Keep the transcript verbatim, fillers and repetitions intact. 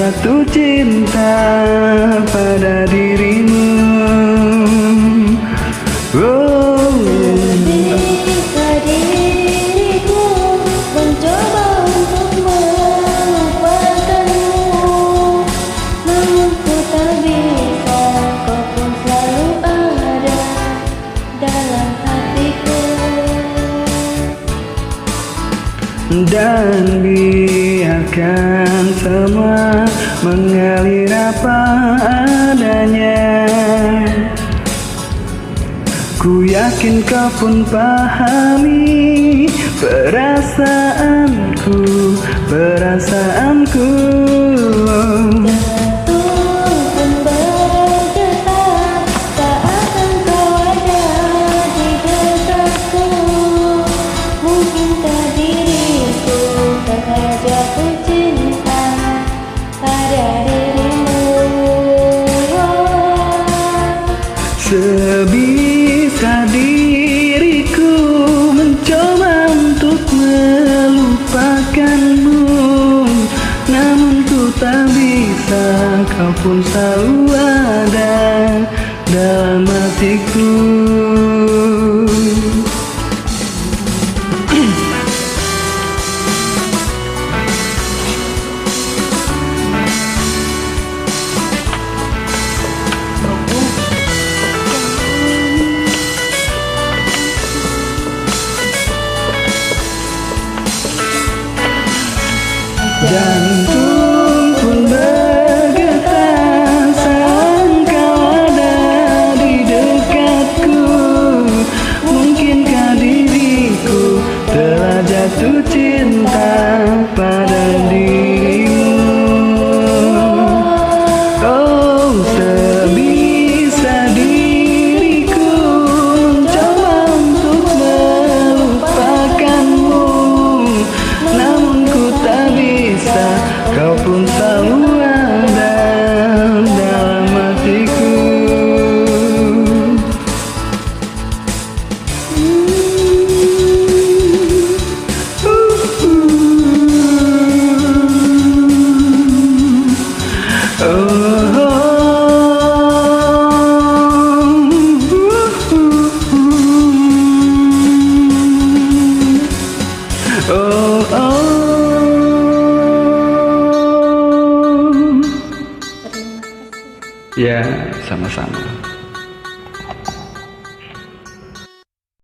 Jatuh cinta pada dirimu. Oh. Bisa diriku mencoba untuk melupakanmu, namun ku tak bisa, kau pun selalu ada dalam hatiku. Dan biarkan semua mengalir apa adanya. Ku yakin kau pun pahami perasaanku, perasaanku. Jantung pun bergetar saat engkau ada di dekatku. Mungkinkah diriku telah jatuh cinta pada dirimu? Sebisa diriku mencoba untuk melupakanmu, namun ku tak bisa, kau pun selalu ada dalam hatiku. Jantung pun bergetar saat engkau ada di dekatku. Mungkinkah diriku telah jatuh cinta pada dirimu? Oh, sebisa diriku mencoba untuk melupakanmu, namun ku tak bisa, kau pun selalu ada dalam hatiku. Ya, sama-sama.